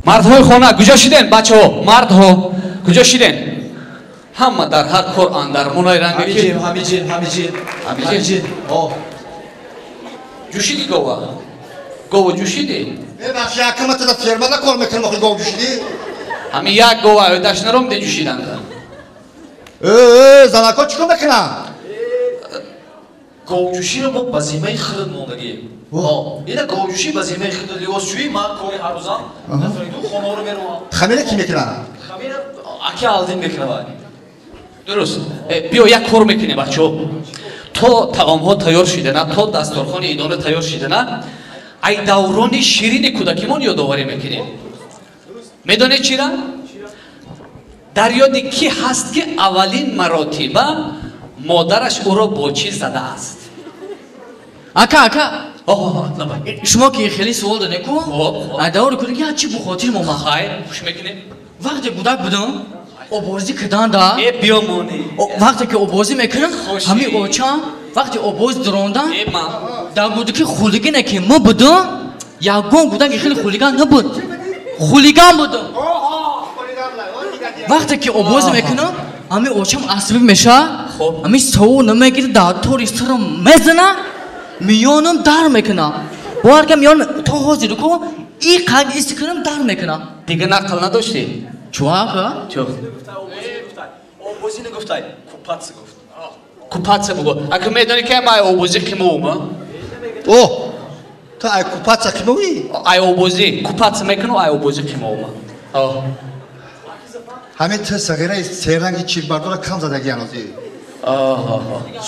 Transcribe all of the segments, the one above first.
Мардҳои хона куҷо шиден, бачаҳо? Мардҳо куҷо шиден? Ҳама дар ҳар кор андармонаи ранге ки ҳамиҷин, ҳамиҷин, ҳамиҷин. Ҷӯшиди гова? Гова ҷӯшиди? Мебахши, якама тада фермада кор мекунам, охи гов ҷӯшидӣ? Ҳами як гова оёдаш наромде ҷӯшиданда. Э, занако чӣ кор мекунанд? Говҷӯширо мо ба зиммаи худат мондагием. Ина говҷӯшӣ ба зиммаи худат, либосшӯӣ ман кори ҳаррӯзам, нафариду хонаро меравам. Хамира кӣ мекунад? Хамира аки Алдин мекунад. Дуруст. Биё як кор мекунем, бачаҳо. То таомҳо тайёр шидана, то дасторхони идона тайёр шидана, ай даврони ширини кӯдакимон ёдоварӣ мекунем. Медонед чира? Дар ёди кӣ ҳаст, ки аввалин маротиба модараш ӯро бо чӣ задааст? Ака, ака. Шумо ки хеле суол додед ку? Ай даври кӯдаки як чӣ бу хотир омад. Хайр, хуш мекунем. Вақте кӯдак будам, обозӣ карданда. Э, биё монӣ. Вақте ки обозӣ мекунам, ҳамин очам вақте обоз дурондан, дар кӯдаки хулигане ки мо будам, ягон кӯдаки хеле хулиган набуд. Хулиган будам. Вақте ки обозӣ мекунам, ҳамин очам асабӣ мешавад, ҳамин савол намегирад, дар тори сарам мезана, миёнам дар мекунам. Бовар кам, миёнам то ҳозир ку и қад ист кунам дар мекунам. Дига нақл надоштӣ? Чӯ, ака? Чӯ. Обозӣ нагуфтай, купаться гуфт. Купаться бугу. Ака медонӣ ки ман обозӣ қимовум, а? О, ту ай купаться қимовӣ? Ай обозӣ, купаться мекунам, ай обозӣ қимовум. О. Ҳамин ту сағираи серанги чилбардора кам задагӣ ҳанӯзи.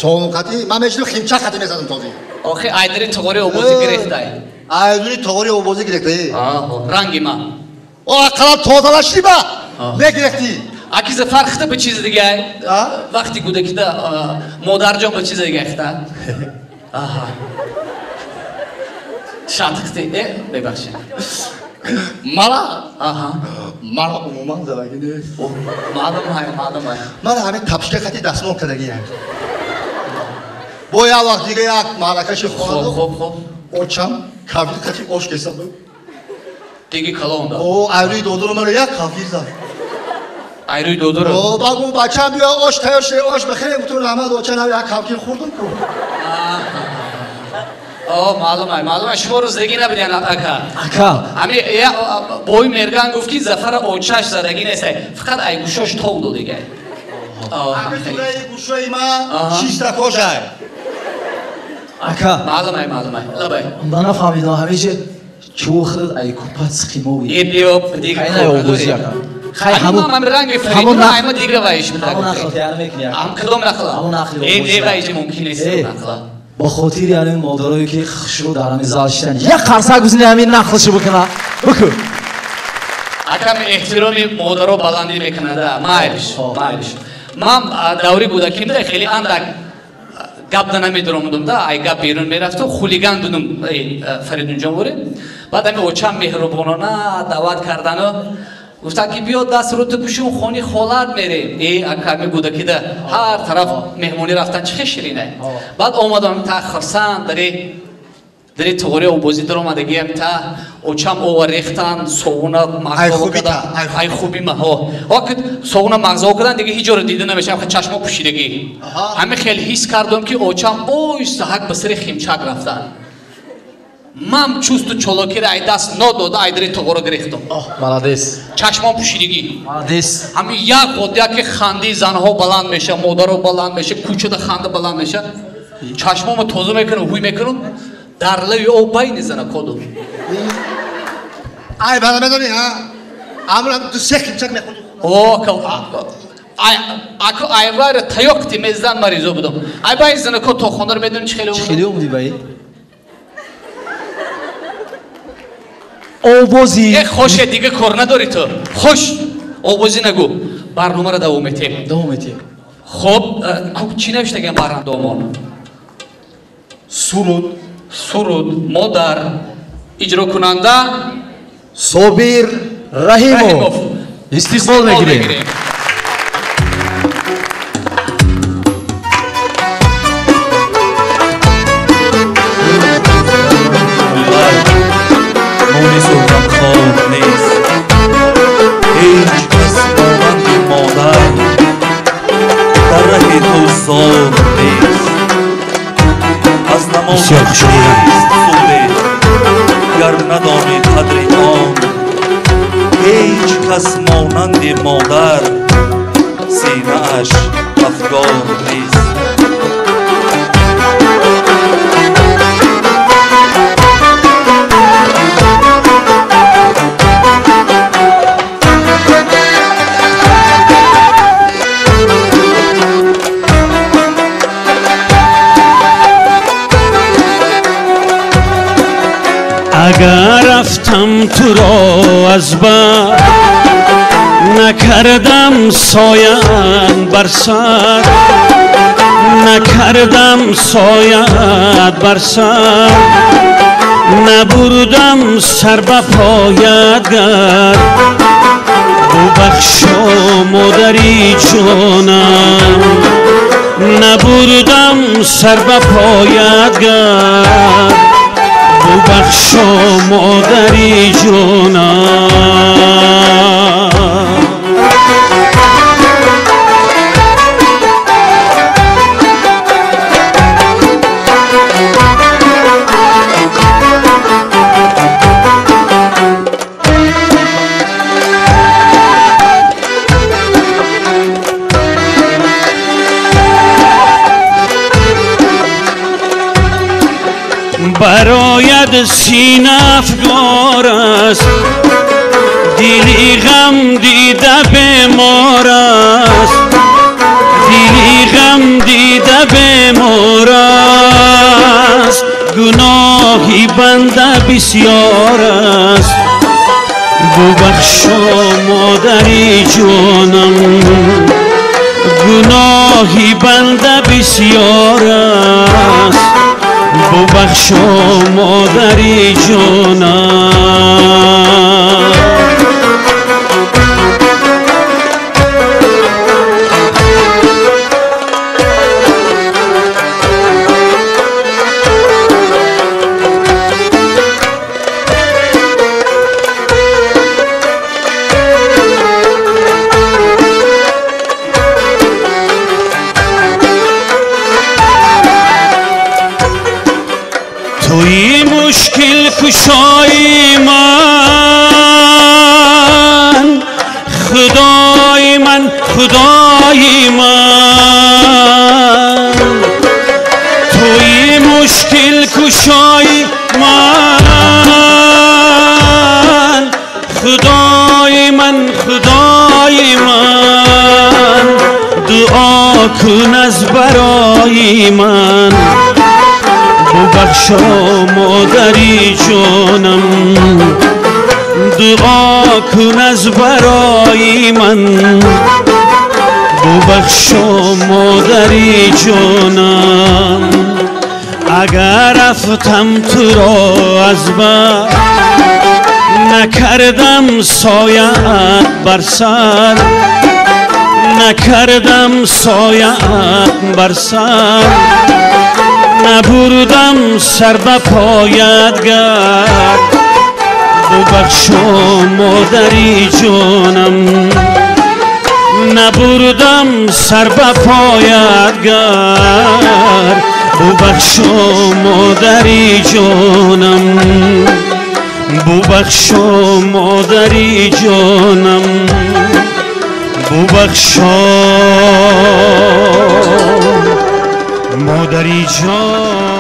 Совунқати ман мешинам, химча қати мезадам този. Охи айдари тоғори обозӣ гирифтай. Айдури тоғори обозӣ гирифтай. Ранги ман. О, ақаллан тозалашди ба мегирифтӣ. Аки Зафар хита ба чизи дигай. Вақти кӯдакида модарҷон ба чизи дигай хита. Аҳа. Шатқти, э, бебахшед. Мара? Аҳа. Мара умуман задагӣ нест. Маълум ҳай, маълум ҳай. Мара ҳамин тапшика қати дастмол кардагиам. Бо як вақт дига як маъракаши хона. Хоб, хоб. Очам кавир қати ош кесам. Диги калон да. О, айрӯи додуро мара як кавир зад. Айрӯи додуро? О, ба гум бачам биё ош тайёр шуд, ош бихӯрем, гуфтум раҳмат оча, нав як кавир хӯрдум ку. О, маълум ай, маълум ай, шумо рӯздагӣ набудед, ака. Ака. Ами бой Мерган гуфт ки Зафара очаш задагӣ нест, фақат ай гӯшош тов додигай. Ами сураи гӯшои ман шишта кожай. Ака. Маълум ай, маълум ай. Лабай. Ман нафаҳмидам ҳамеша чӯ хӯрд ай купаться қимовӣ. Э, биё, дига кор надорӣ. Хай ҳамон ранги Фаридун айма дига вайш ҳамон нақл тайёр мекунӣ. Ҳам кадом нақла? Ҳамон нақл. Э, не вайш мумкин нест нақла. Бо хотири ҳамин модарое ки хушрӯ дар ҳамин зал шидан, як қарсак бизани ҳамин нақлшо бикуна. Бикун. Акам эҳтироми модаро баландӣ мекунада. Майлиш, майлиш. Ман даври кӯдакимда хеле андак гап да намедуромудум да, ай гап берун мерафту, хулиган будум, Фаридунҷон боре. Баъд ҳамин очам меҳрубонона даъват кардану гуфтанд ки биё даст рӯту пӯшум, хони холат мерем. Э, ака ҳамин кӯдакида ҳар тараф меҳмонӣ рафтан чӣ хел ширинай. Баъд омадам та хурсанд дари тоғори обозӣ даромадагиам та очам ова рехтан, совуна мағзо кардан. Ай хуби ма, ҳо. О, ки совуна мағзо кардан, дига ҳеҷ ҷоро дида намешавам, чашмо пӯшидагӣ. Ҳамин хел ҳис кардам ки очам оҳиста ҳак ба сари химчак рафтан. Ман чусту чолокиро ай даст надода, ай дари тоғоро гирифтам. Молодец. Чашмон пӯшидагӣ. Молодец. Ҳамин як одия ки ханди занҳо баланд мешавад, модаро баланд мешавад, кӯчада ханда баланд мешавад. Чашмомо тоза мекунам, ҳуй мекунам, дар лави об байни занакодум. Ай, бана медонӣ, ҳа? Амрам ду се химчак мехӯрдӣ. О, ака айвайро таёқти мездан маризо будам. Ай байни занако то хонаро медонӣ чӣ хеле Чӣ хеле омадӣ бай? Обозӣ. Э, хоше, дига кор надорӣ ту. Хош, обозӣ нагӯ. Барномаро давом метиҳем. Давом метиҳем. Хоб, чӣ навиштагиам барномаомон? Суруд. Суруд, модар, иҷрокунанда Собир Раҳимов. Истиқбол мегирем. Моли суҳбат хоб нест. Бисёр хуш омадед. Гар надонӣ қадри он, ҳеҷ кас монанди модар синааш афгор нест. Агар рафтам туро аз бар, накардам соят бар сар, накардам соят бар сар, набурдам сар ба поят гар. Бубахшо модари ҷонам, набурдам сар ба поят гар. Бубахшо модари ҷонам. Барояд сина афгор аст, дили ғам дида бемор аст, дили ғам дида бемор аст. Гуноҳи банда бисёр аст, бубахшо модари ҷонам. Гуноҳи банда бисёр аст, бубахшо модари ҷонам. Туи мушкил кушои ман, Худои ман, Худои ман. Туи мушкил кушои ман, Худои ман, Худои ман. Дуо кун аз барои ман, бубахшо модари ҷонам. Дуо кун аз барои ман, бубахшо модари ҷонам. Агар рафтам туро аз бар, накардам соят бар сар, накардам соят бар сар, набурдам сар ба поят гар. Бубахшо модари ҷонам, набурдам сар ба поят гар. Бубахшо модари ҷонам, бубахшо модари ҷонам, бубахшо модари ҷонам.